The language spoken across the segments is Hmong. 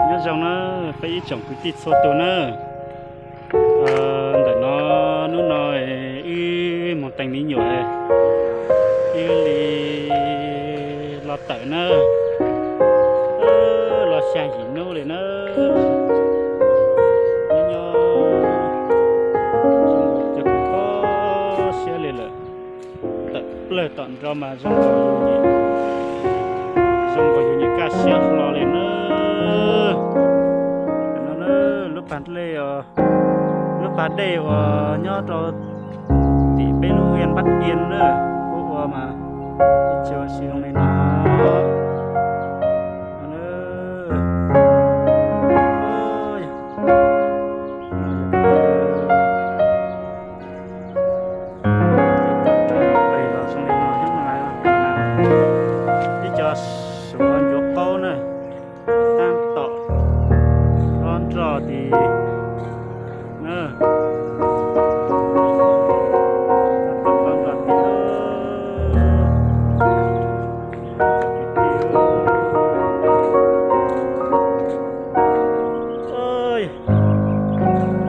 Nyob zoo na peb ib tsoom kwv tij txhua tus na. Ntawm no hnub no wb mus teem me nyuam, wb li los tawm na, los xya yim hnub li na. Nyob nyob zoo nkaus cov kho siab li lawm. Tawm plawg tom nrov mas zoo nkaus, zoo nkaus yus nyuam kaj siab hlo li na. No lub pas dej, lub pas dej uas nyob rau tim peb lub huyện Bắc Yên na, kuj ua mas ib txhia ua si zoo li no. Ib co suav ncuav qaub na, tab tom hlob nroj ti na.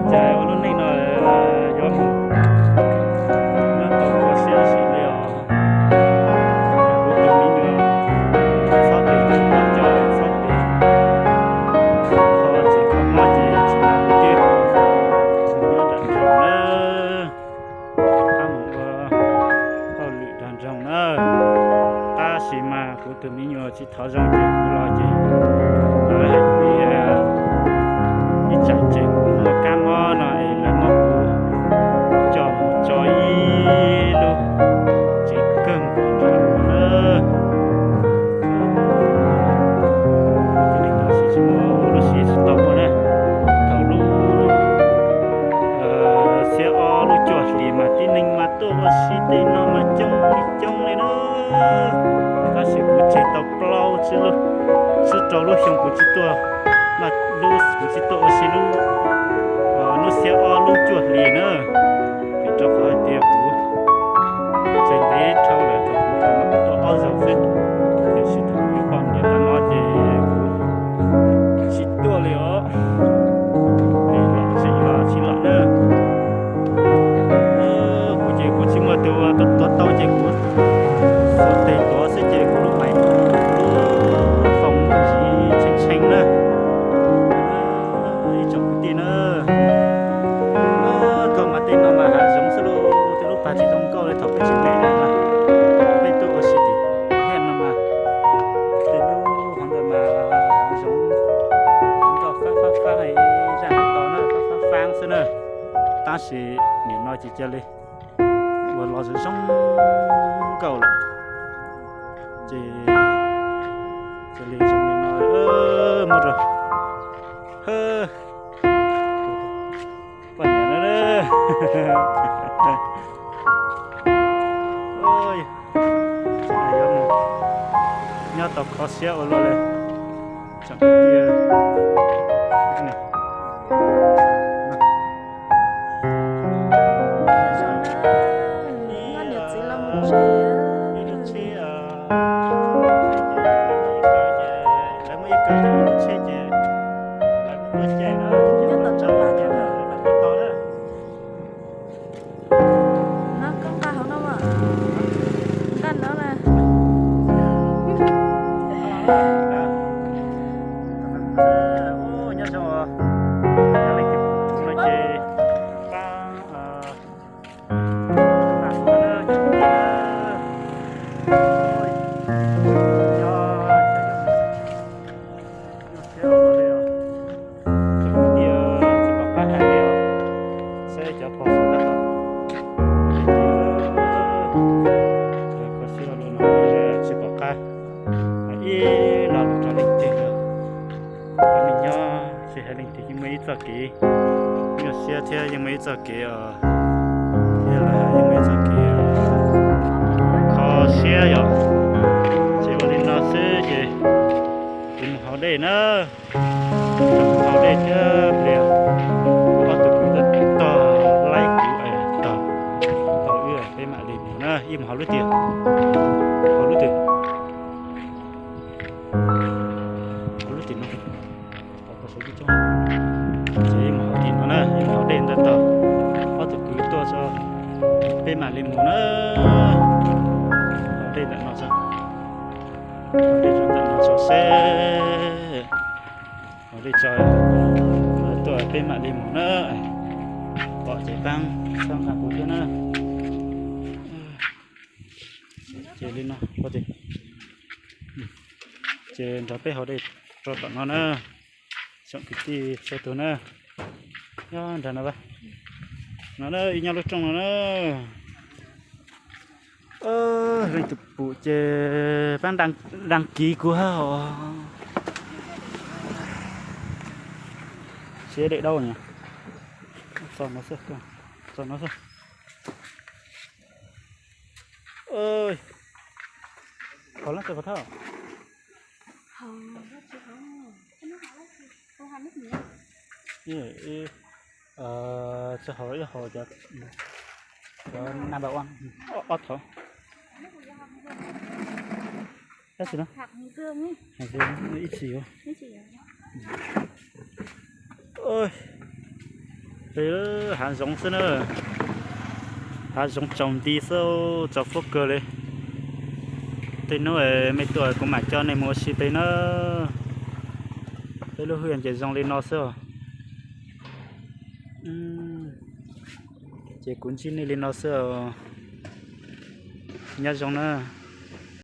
Cas ua lub neej no yuav mus nyob tau kho siab sim li os. Kuv tus me nyuam txhob tes, kuv poj coj txhob tes, kho ces kho mob ces tsis nag tiag, mus nyob nram nroog na, qab mus ua hauj lwm nram nroog na. Tab sis mas kuv tus me nyuam tsis thov zoo ces kuv los ces lawv hais tias ib tsam ces kuv muaj kab mob no es lawv muab kuv coj mus tso ib lub tsev kawg nkaus nram nroog na. Tib neeg tau siv tsis muaj lub siv tsis tau ua na. Thaum lub xiab ob lub cuaj hlis mas tib neeg mas tuaj ua si tej no mas coob li coob li na. Tab sis kuv tseg tau plaub tsib lub, tsib rau lub xyoo kuv tsis tuaj, kuv tsis tuaj ua si lub, lub xiab ob lub cuaj hlis na. Vim rau qhov hais tias kuv tseg ntev dhau lawm, thaum kuv thaum no kuv tuaj ob zaug xwb, tiam sis thaum kuv poj niam tau no ces kuv tsis tuaj li os. Ces los tsis los tsis los na. Kuv ces kuv tsis muaj tus tuav tau ces kuv xuas tes tuav xwb ces kuv lub mais lub foom ntsis tshee tshee na. Ib tsoom kwv tij na, koj mas tej no mas hav zoov xwb lauj, tej lub pas tsis zoo nkauj li thaum peb tsis me na, peb tuaj ua si tim Hiaj no mas tej lub hov ntawd mas hav zoov nroj fab fab fab, zaj hais tau na fab fab fab xwb na. Tab sis nim no ces cia li ua los zoo zoo nkauj lawm. Ces cia li zoo li no muab rau poj niam na. Yuav mus nyob tau kho siab ua luaj li. Tseem tiag. No koj nqa hauv no mas, nqa no na. Nyob zoo, nyob li no ces pab Tsis pom qab, ib lo lus rau leej twg lawm. Cov neeg nyob tsis hais leej twg yeej muaj ib txoj kev nyuaj siab thiab yeej muaj ib txoj kev, yeej muaj ib txoj kev kho siab yom. Ces ua li no xwb ces kuv mus haus dej na, mus haus dej thiab pliag kuv ob tug kwv tuaj Lub tim, hauv lub tim, hauv lub tim no, hauv ko sav coob coob. Ces yeej mus hauv tim no na, yeej mus hauv dej ntawd tag, ob tug kwv tuaj tso, peb mam li mus na. Hauv dej ntawm no tso, hauv dej ntawm no tso seb, hauv dej tso tuaj peb mam li mus na. Pom ces pab txhawb nqa kuv thiab na. Ces li no, ces nrog peb hauv dej rau tom no na, tsoom kwv tij txhua tus na. Nyob nrog no, no na, ib nyob lub rooj no na. Leej twg pum ces pab đăng ký kuv hab os. Siab dej daub nyab. Txog no xwb, txog no xwb. Qhov lab txog qhov thawj. Txog hauv ib hauv cov, cov number one, ob thov. Tab sis no, ib txhis yuav. Peb hav zoov xwb na, hav zoov tsaus nti xwb, tsaus fuab kawg li. Tej hnub mej tuaj kuv mam coj nej mus ua si pem na. Peb lub hwj yam ces zoo li no xwb os. Ces kuv ntsib nej li no xwb os. Nyob zoo na.